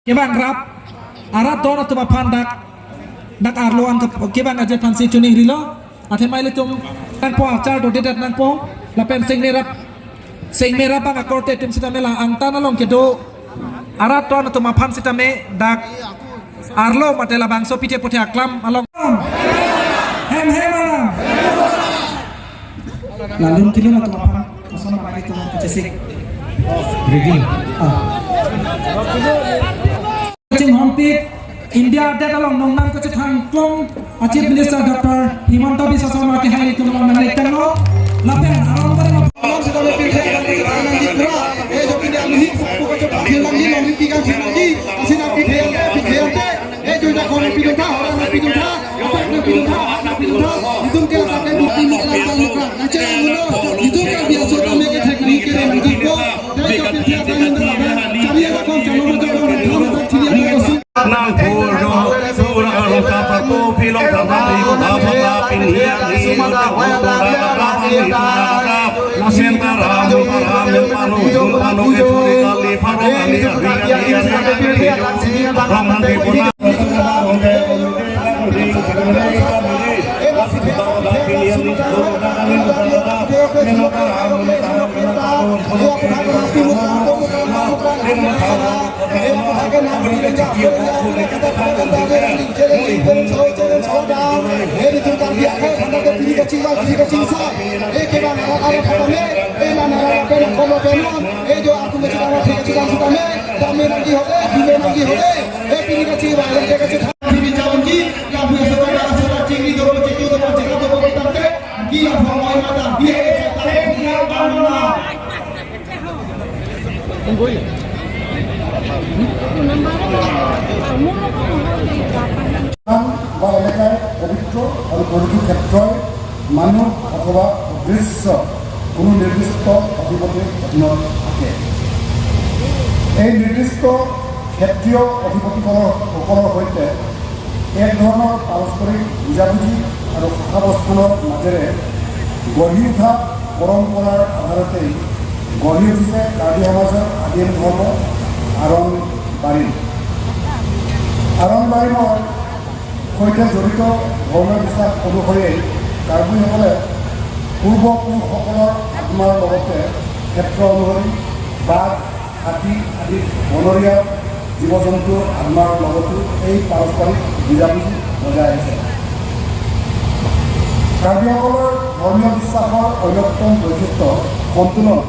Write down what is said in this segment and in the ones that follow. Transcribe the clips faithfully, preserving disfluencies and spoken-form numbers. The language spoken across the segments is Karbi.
Kevangrap, arat don atum aphan dak, dak arlo an ke-, kevang aje aphansi choningrilo. Athema ilitum nangpo, achar dodedet nangpo. Lapen sengmerap, sengmerap abang akorte atum sitame la angtan along kedo arat don atum aphan sitame dak arlo mate labangso pithe puthe aklam along. Hem hem alam. Lalun kilun atum aphan koson managi tum kachesik. Ready. Ah. Chinghonpik India adet along nongnam kachethang klong a Chief Minister Doctor Himanta Biswa Sarma kehai tum along nanglektanglo. Lapen aron pen বা এলেকাৰ পবিত্ৰ আৰু পবিত্ৰ ক্ষেত্ৰই মানুহ অথবা অদৃশ্য কোনো নিৰ্দিষ্ট অধিপতিৰ অধীনত থাকে। এই নিৰ্দিষ্ট ক্ষেত্ৰীয় অধিপতিসকলৰ, সকলৰ সৈতে এক ধৰণৰ পাৰস্পৰিক বুজাবুজি আৰু সহাৱস্থানৰ মাজেৰে গঢ়ি উঠা পৰম্পৰাৰ আধাৰতেই গঢ়ি উঠিছে কাৰ্বি সমাজৰ আদিম ধৰ্ম আৰণ বাৰিম। আৰণ বাৰিমৰ সৈতে জড়িত ধৰ্মীয় বিশ্বাস অনুসৰিয়েই কাৰ্বিসকলে পূৰ্বপুৰুষসকলৰ আত্মাৰ লগতে ক্ষেত্ৰ অনুসৰি বাঘ, হাতী আদি বনৰীয়া জীৱ জন্তুৰ আত্মাৰ লগতো এই পাৰস্পৰিক বুজাবুজি বজাই আহিছে। কাৰ্বিসকলৰ ধৰ্মীয় বিশ্বাসৰ অন্যতম বৈশিষ্ট্য সন্তুলন,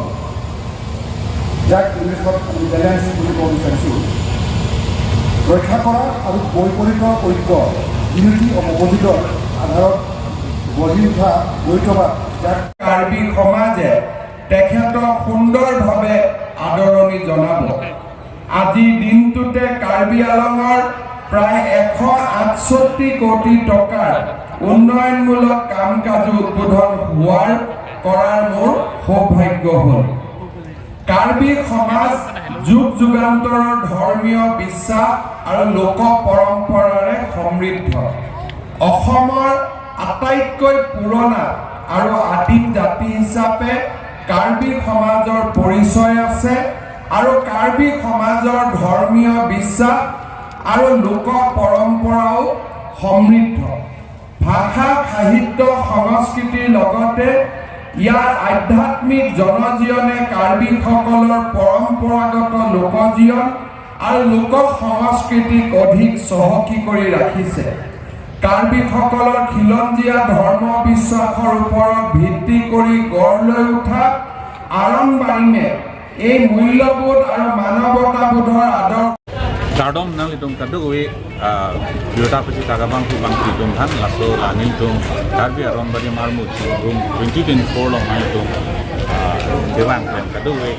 যাক ইংলিছত আমি বেলেন্স বুলি ক'ব বিচাৰিছোঁ। ৰক্ষা কৰা আৰু বৈপৰীত্য ঐক্য, ইউনিটি অফ অপজিটৰ আধাৰত গঢ়ি উঠা দ্বৈতবাদ, যাক কাৰ্বি সমাজে তেখেতক সুন্দৰভাৱে আদৰণি জনাব। আজিৰ দিনটোতে কাৰ্বি আংলঙৰ প্ৰায় এশ আঠষষ্ঠি কোটি টকাৰ উন্নয়নমূলক কাম কাজো উদ্বোধন হোৱাৰ, কৰাৰ মোৰ সৌভাগ্য হ'ল। কাৰ্বি সমাজ যুগ যুগান্তৰৰ ধৰ্মীয় বিশ্বাস আৰু লোক পৰম্পৰাৰে সমৃদ্ধ। অসমৰ আটাইতকৈ পুৰণা আৰু আদিম জাতি হিচাপে কাৰ্বি সমাজৰ পৰিচয় আছে আৰু কাৰ্বি সমাজৰ ধৰ্মীয় বিশ্বাস আৰু লোক পৰম্পৰাও সমৃদ্ধ। ভাষা, সাহিত্য, সংস্কৃতিৰ লগতে ইয়াৰ আধ্যাত্মিক জনজীৱনে কাৰ্বিসকলৰ পৰম্পৰাগত লোকজীৱন আৰু লোক সংস্কৃতিক অধিক চহকী কৰি ৰাখিছে। কাৰ্বিসকলৰ খিলঞ্জীয়া ধৰ্ম বিশ্বাসৰ ওপৰত ভিত্তি কৰি গঢ় লৈ উঠা আৰণ বাৰিমে এই মূল্যবোধ আৰু মানৱতাবোধৰ আদৰ্শ Kardom nanglitum kadokave, ah, birta pachethak abang pu bang ilitum aphan, laso la nelitum Karbi Aron Barim armu Chingrumri twenty twenty-four along nelitum, ah, kevang pen kadokave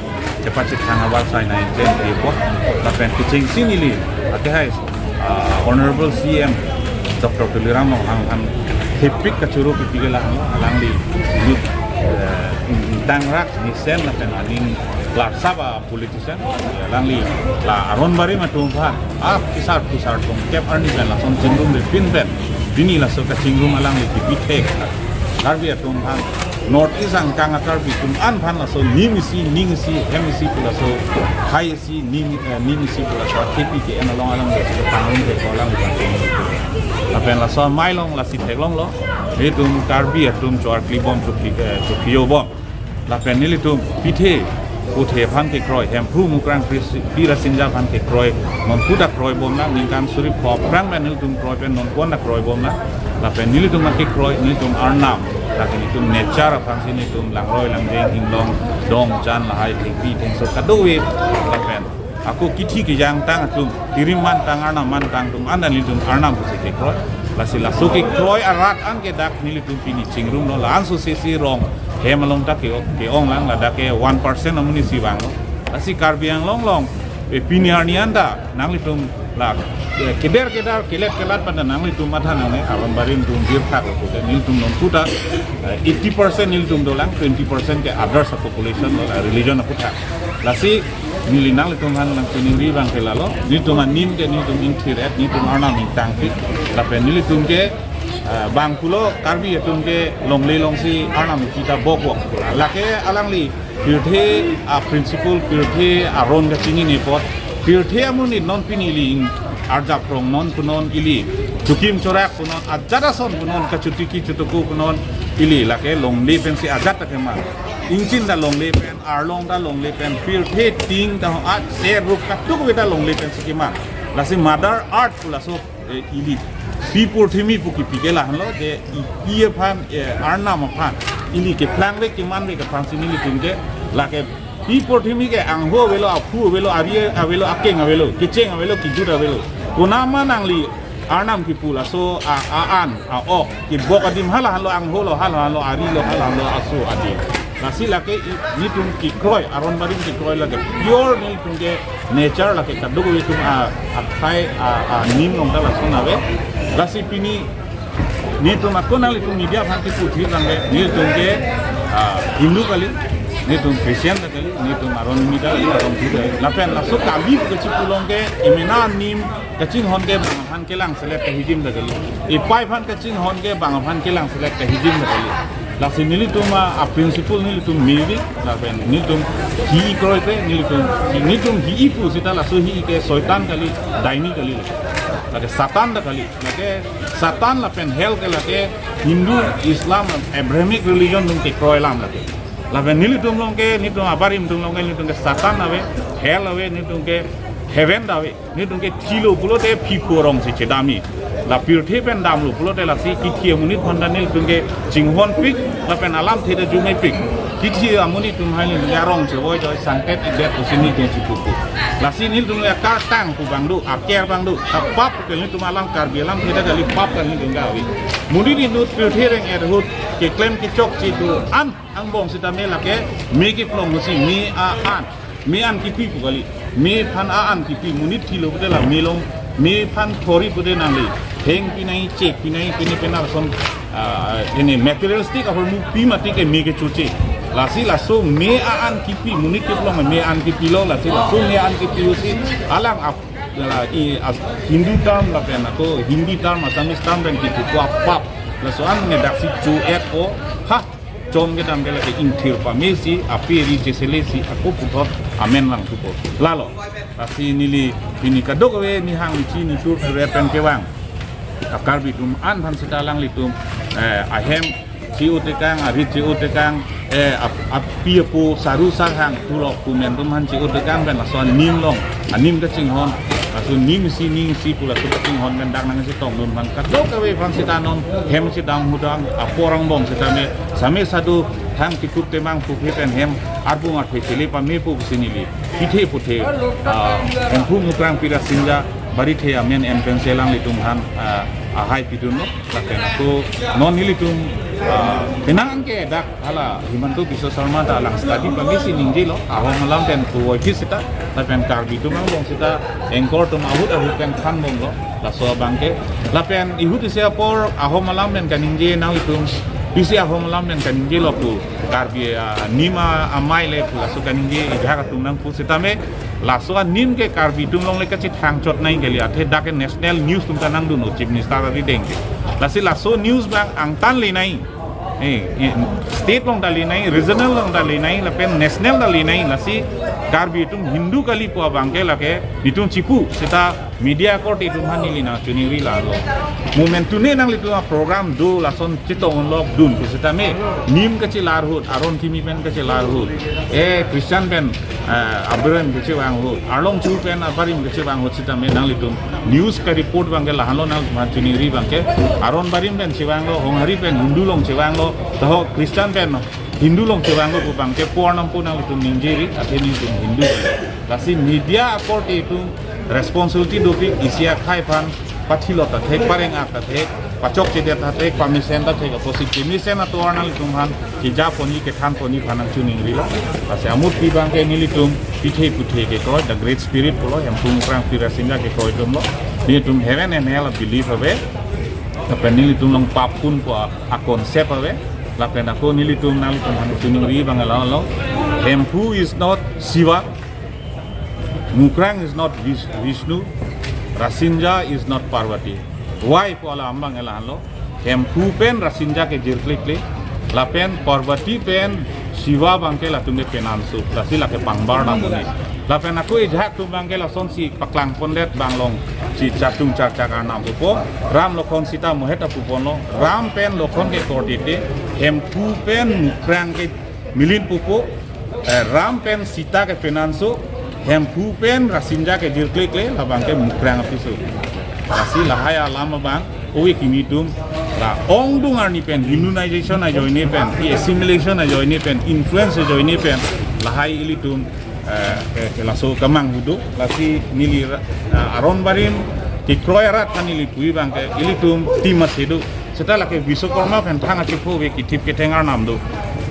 chepachethang avarsai nangklemkle apot, lapen kechengsi neli akehai, ah, Honorable C M Doctor Tuliram Ronghang aphan hepik kachoro pipi ke lang, alangli lut, eh, tangrak mesen lapen aning klarsap a-politician, alangli la Aron Barim atum aphan, ah, kisar kisar tongkep arni pen lason chingrumripin pen pini laso kachingrum alangli kipithek, Karbi atum aphan North East angkang a-Karbi atum an aphan laso nim isi, ning isi, hem isi pu laso, hai isi, ning, eh, ning isi pu laso athepi ke-en along alam desi pangrum ke kolang ikan tum. Lapen laso amei along lasi theklonglo. Nelitum Karbi atum cho-arkli bom, chokli, eh, chokliyo bom. Lapen nelitum pithe puthe aphan kekroi, Hemphu Mukrang Pi Ra-, Pi Rasinja aphan kekroi, non puta kroi bomlang, ningkan suri pho aphrang pen nelitum kroi pen non puan ta kroi bomlang. Lapen nelitum akekroi, nelitum arnam, lapen nelitum nature aphansi nelitum langroi langjeng, inglong, dong, chan, lahai, thengpi, thengso, kadokave, lapen ako kithi kejang tang atum, tirim mantang, arnam mantang atum, anta nelitum arnam pusi kekroi. Lasi laso kekroi arat an ke dak nelitum pini chingrumlo, la-an sosesi rong hem along ta ke, ke-onglang, ladak ke one percent amonit si vanglo. Lasi Karbi Anglong along, eh, pini arni anta nanglitum la, eh, keder keder, kelet kelat pen ta nanglitum matha nangne, aron barim atum birthak lo pute, nelitum non puta, eh, eighty percent nelitum dolang, twenty percent ke others population lo, la religion aputhak. Lasi neli nanglitum aphan nangchiningri abang ke lalo, nelitum anim ke nelitum ingthir-et, nelitum arnam ingtangpik, lapen nelitum ke, eh, bang pulo Karbi atum ke longle alongsi arnam kita bok bok. Lake alangli pirthe a-principle, pirthe aron kachinine apot, pirthe amonit non pini ili ing arjap rong non punon, ili chukim chorak punon, ajat ason punon, kachotiki chotoko punon, ili lake longle pensi ajat ta keman. Ingchin ta longle pen, arlong ta longle pen, pirthe ting ta ho, at ser rup kadokave ta longle pensi keman. Lasi Mother Earth pu laso, eh, ili pi purthimi pu kipi ke lahenlo, je i pi aphan, eh, arnam aphan, ili keplangve kemanve ke aphansi nelitum ke, lake pi purthimi ke angho avelo, aphu avelo, ari avelo, akeng avelo, kecheng avelo, kejut avelo. Konatma nangli arnam kipu laso a, a-an, a-ok kebok adim hala halo, angho lo hala halo, ari lo hala halo, aso adim. Lasi lake i, nelitum kekroi, aron barim kekroi lake pure nelitum ke nature, lake kadokave atum a, akhai a, anim along ta lason ave. Lasi pini nelitum ako nanglitum media aphan kipu thir tangte, nelitum ke, ah, Hindu kali, nelitum Christian ta kali, nelitum aron kimi ta kali, aron Jew ta kali. Lapen laso kali kechipu along ke, emena anim kachinghon ke bang aphan kelang selet kahijim ta kali, epai aphan kachinghon ke bang aphan kelang selet kahijim ta kali. Lasi nelitum a, a-principle nelitum mevek, lapen nelitum hi-i kroipe, nelitum, nelitum hi-i pu seta laso hi-i ke soitan kali, daini kali, lake Satan ta kali. Lake Satan lapen hell ke lake Hindu, Islam, Abrahamic religion atum kekroi alam lake. Lapen nelitum along ke, nelitum abarim atum along ke, nelitum ke Satan ave, hell ave, nelitum ke heaven ta ave. Nelitum ke thilo pulote phiphu arongsi chedamji. La pirthe pen damlo pulote lasi kithi amonit aphan ta nelitum ke chinghonpik, lapen alamthe ta jumepik. Kithi amonit atum hai nelitum ke arong chevoi joi sangtet idet pusi nelitum chipupu. Lasi nelitum ke akartang pu abang do, aker abang do, apap ke nelitum alam Karbi alamthe ta kali, pap ta nelitum ke ave. Monit inut pirthe reng-et ahut keklem kechokche do-an angbong sitame lake me keplong pusi, me a-an, me an kipi pu kali, me aphan a-an kipi, monit thilo pute la me along, me aphan thori pute nangli, thengpi nangji, chekpi nangji, pine pena ason, ah, ini materialistic ahormu pi mati ke me kechoche. Lasi laso me a-an kipi, monit keplong me an kipilo, lasi laso me an kipi pusi alang ap, la, i, as, Hindu term lapen ako Hindi term, Assamese term pen kipu apap. Laso an ne daksi cho-et ko, ha, chom kedam ke lake ingthir pamesi, ape ri chesele si, ako puthot amen langthupo. Lalo, lasi neli pini kadokave nihang nichi nitur ret pen kevang a-Karbi atum an aphan seta alanglitum, eh, ahem che-o tekang, arit che-o tekang, eh, ap, api apo, saru sarhang, tulok kumen atum aphan che-o tekang pen laso anim along, anim kachinghon, laso ning isi, ning isi pu laso kachinghon pen dak nangchetong dun aphan kadokave aphan seta non hem chedam hudam apor angbong seta me, same sadu thang tikup temang puphe pen hem arbung arphe chele pamepo pusi neli pithe puthe, ah, Hemphu Mukrang Pi Rasinja barithe amen en pensi alanglitum aphan, ah, ahai pidunlo. Lapen ako non nelitum, ah, penang ke dak hala Himanta Biswa Sarma ta alang study pamesi ningjelo, ahom alam pen puvoiphit seta, lapen Karbi atum angbong seta anchor atum ahut ahut pen thanbomlo, laso abang ke. Lapen ihut isi apor ahom alam pen kaningje nanglitum, pisi ahom alam pen kaningjelo pu, Karbi, ah, anim amei le pu laso kaningje ijak atum nangpu seta me, laso anim ke Karbi atum along le kachethang chot nangji kali, athe dak ke national news atum ta nangdunlo, Chief Minister arideng ke. Lasi laso news abang angtan le nangji. Eh, eh, state along ta le nangji, regional along ta le nangji, lapen national ta le nangji, lasi Karbi atum Hindu kali pu abang ke lake nelitum chipu, seta media akorte atum aphan neli nangchiningri lalo. Momen tune nanglitum aprogram do lason chetong lok dun ke seta me, nim kachelar ahut, aron kimi pen kachelar ahut, eh, Christian pen, eh, abarim kachevang ahut, arlong chu pen abarim kachevang ahut seta me nanglitum news ka-report abang ke lahenlo, nangphan chiningri abang ke, aron barim pen chevanglo, Honghari pen Hindu along chevanglo, taho Christian pen Hindu along chevanglo pu abang ke pu arnam pu nanglitum ningjeri, athe nelitum Hindu. Lasi media akorte atum responsibility dopik, isi akhei aphan pathilot ta thek, pareng-ak ta thek, pachokchedet ta thek, pamesen ta thek, apotsi kemesen atovar nanglitum aphan keja ponji, kethan ponji aphan nangchiningrilo. Lasi amutpi abang ke nelitum pithe puthe kekroi, the great spirit pulo, Hemphu, Mukrang, Rasinja kekroi atumlo. Nelitum heaven and hell belief ave. Lapen nelitum along pap pun pu a-concept ave. Lapen ako nelitum nanglitum aphan chiningri abang lalo. Hemphu is not Shiva. Mukrang is not Vis-, Vishnu. Rasinja is not Parvati. Why pu alam abang lahenlo. Hemphu pen Rasinja kejirklekle. Lapen Parvati pen Shiva abang ke latum ke penanso. Lasi lake pangbar na muni. Lapen ako ejahak atum abang ke lasonsi paklang pondet abang along si chatung chak chak arnam pupo. Ram Lokhon Sita mohet apuponlo. Ram pen Lokhon ke kortete. Hemphu pen Mukrang ke milin pupo. Eh, Ram pen Sita ke penanso, Hemphu pen Rasinja kejirklekle, labang ke Mukrang apiso. Lasi lahai alam abang, ove kimi atum, la ongdung arni pen, Hinduization ajoine pen, i assimilation ajoine pen, influence ajoine pen, lahai ilitum, eh, eh, laso kemanghu do, lasi neli ra-, eh, aron barim kekroi arat aphan neli pu abang ke, ilitum tim ase do, seta lake Vishwakarma pen thang achepho ave kithip ketheng arnam do.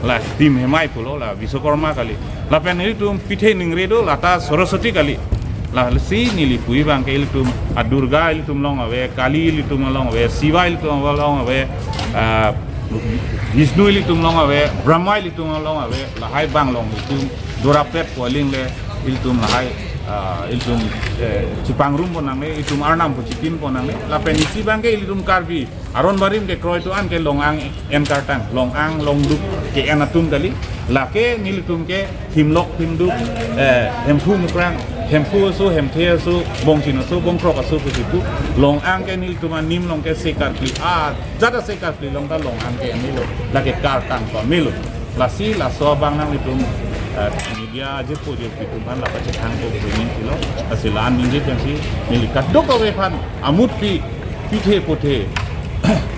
La tim hemai pulo la Vishwakarma kali. Lapen ilitum pithe ningri do lata Saraswati kali. Lasi neli pu abang ke ilitum a Durga ilitum along ave, Kali ilitum along ave, Shiva ilitum along ave, ah, Vishnu ilitum along ave, Brahma ilitum along ave, lahai abang along ilitum dorapet pu aling le ilitum lahai, ah, ilitum, eh, chepangrum pon nangne, ilitum arnam pu chikim pon nangne. Lapen isi abang ke ilitum Karbi aron barim kekroi atum an ke long-ang en kartang, long-ang longduk ke-en atum kali. Lake nelitum ke himlok himduk, eh, Hemphu Mukrang, Hemphu aso, Hemthe aso, Bongchin aso, Bongkrok aso pusi pu. Long-ang ke nelitum anim along ke se karkli, ajat ase karkli along ta long-ang ke-enlo. Lake kartang pamelo. Lasi laso abang nanglitum, eh, media ajirpo ajirpi atum aphan la pachethang po pu ningje lo. Lasi la-an ningje pensi neli kadokave aphan amutpi pithe puthe,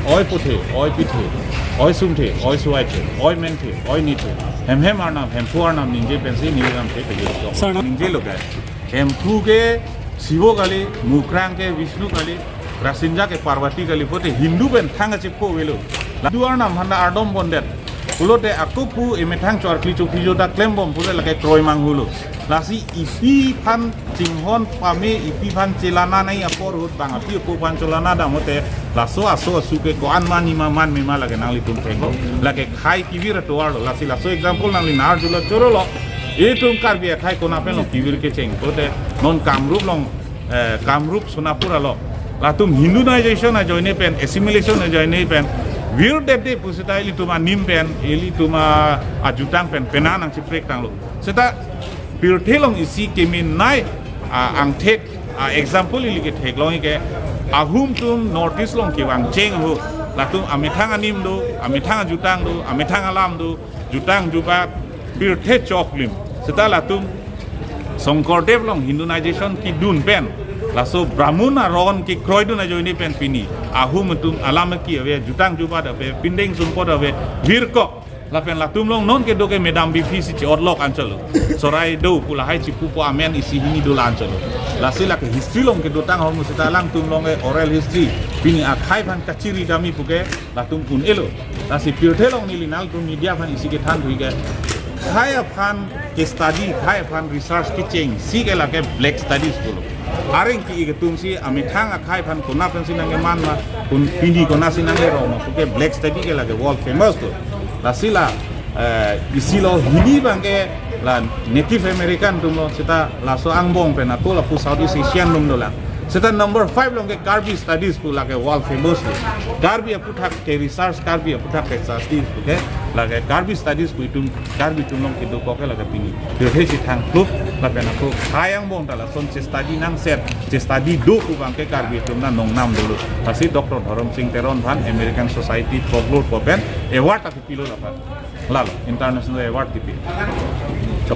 oi puthe, oi pithe, oi sumthe, oi suvaithe, oi menthe, oi nithe, hem hem arnam, Hemphu arnam ningje pensi neli lamthe pejirlo. Sir, na- Ningjelo ke. Hemphu ke Shiva kali, Mukrang ke Vishnu kali, Rasinja ke Parvati kali, pote Hindu pen thang achepho avelo. La Hindu arnam aphan ta ardom pondet. Pulote ako pu emethang chorkli chokhi jo ta klembom pulote lake kroi manghulo. Lasi ipi aphan chinghon pame, ipi aphan chelana nangji apor ahut bang api apo aphan chelana dam pulote laso aso asu ke ko-an man nima man mema lake nanglitum thenglo. Lake khei kevir atovar lo. Lasi laso example nangli nar jula chorolo. Itum Karbi akhei kona pen lo kevir kecheng. Pulote non Kamrup along, eh, Kamrup Sonapur along. Latum Hinduization ajoine pen, assimilation ajoine pen, virdetde pu seta ilitum anim pen, ilitum a, ajutang pen, penan nangchiprek tanglo. Seta pirthe along isi kemenei, a, angthek, a, example ili ketheklong ke, Ahum atum North East along kevang cheng ahut, latum amethang anim do, amethang ajutang do, amethang alam do, jutang jubat, pirthe choklim. Seta latum Songkordev along Hinduization kedun pen, laso Brahmun aron kekroidun ajoine pen pini Ahum atum alam ki ave, jutang jubat ave, pindeng sumpot ave, virkok. Lapen latum along non kedo ke Madam B P si chi-otlok anchotlo. Sorai do pu lahai chipupo amen isi hini do la anchotlo. Lasi lake history along kedotang ahormu seta alangtum along ke oral history, pini akhei aphan kachiri dami puke latum un-elo. Lasi pirthe along neli nangtum media aphan isi kethan thuike, khei aphan ke study, khei aphan research kechengsi ke lake black studies pulo. Areng ki-ik atumsi amethang akhei aphan kona pensi nangkeman ma, kon pini konasi nangkerong ma puke black study ke lake world famous do. Lasi la, eh, isi lo hini abang ke la Native American atumlo, seta laso angbong pen ako lapu Southeast Asian atum dolang. Seta number five along ke Karbi Studies pu lake world famous lo. Karbi aputhak ke research, Karbi aputhak ke studies pu ke lake Karbi Studies pu itum, Karbi atum along kedokok ke lake pini. Pirthe si thang kluk, lapen ako khei angbong ta lason che study nangset, che study do pu abang ke Karbi atum nangnongnam dolo. Lasi Doctor Dhorom Sing Teron aphan American Society Folklore pu pen award ta kipilo lapen. Lalo, international award kipi.